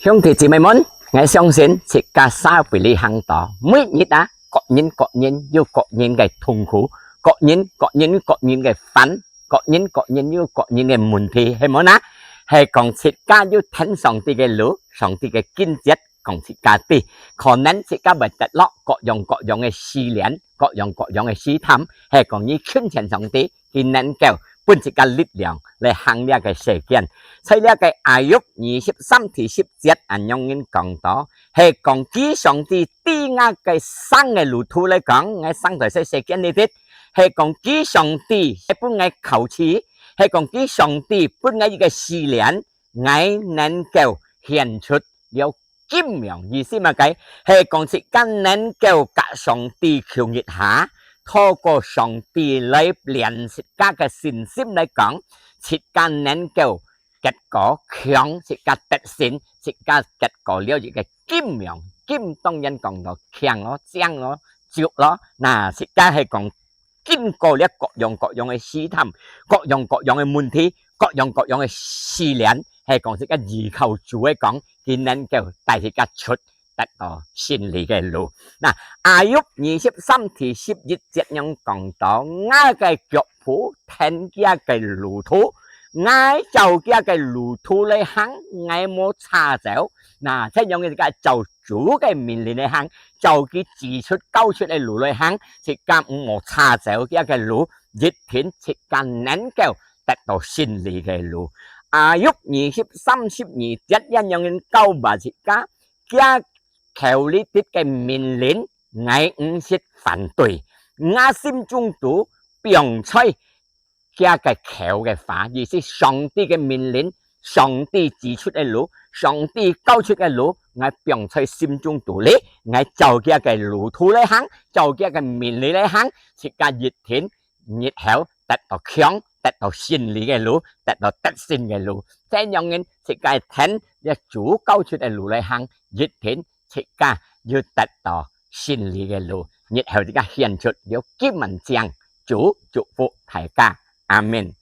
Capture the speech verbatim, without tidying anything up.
兄弟姊妹們，𠊎相信自家社會裡行到，每日啊，各人各人有各人个痛苦，各人各人有各人个煩，各人各人有各人个問題，係無呢？係講自家有跈上帝个路，上帝个經節講自家知，可能自家會得落各樣各樣个試煉，各樣各樣个試探，係講你近前上帝，佢能夠分自家力量來行這个世間。在這个Ayub二十三第十節恁樣人講到，係講佢上帝知𠊎个生个路途來講，𠊎生在這世間裡底，係講佢上帝係分𠊎考試，係講佢上帝分𠊎一个試煉，𠊎能夠顯出了金樣，意思麼个？係講自家能夠佮上帝求一下，透過上帝來練自家个信心來講，自家能夠結果強，自家得勝，自家結果了一个金樣。金當然講到強咯、靚咯、足咯，那自家係講經過了各樣各樣个試探，各樣各樣个問題，各樣各樣个試煉，係講自家依靠主个講，佢能夠帶自家出得到勝利个路。那Ayub二十三第十一節樣講到，𠊎个腳步跈佢个路途，𠊎照佢个路途來行，𠊎無差走。那這樣个自家照主个命令來行，照佢指出教出个路來行，自家毋好差走佢个路，一定自家能夠得到勝利个路。Ayub二十三十二節恁樣人教導自家，佢口裡底个命令，𠊎毋識反對，𠊎心中肚放在佢个口个話，意思上帝个命令，上帝指出个路，上帝教出个路，𠊎放在心中肚裡，𠊎照佢个路途來行，照佢个命令來行，自家一定日後得到強，得到勝利个路，得到得勝个路。這樣人自家跈這主教出个路來行，一定自家有得到勝利个路，日後自家顯出了金恁靚。主祝福大家，阿們。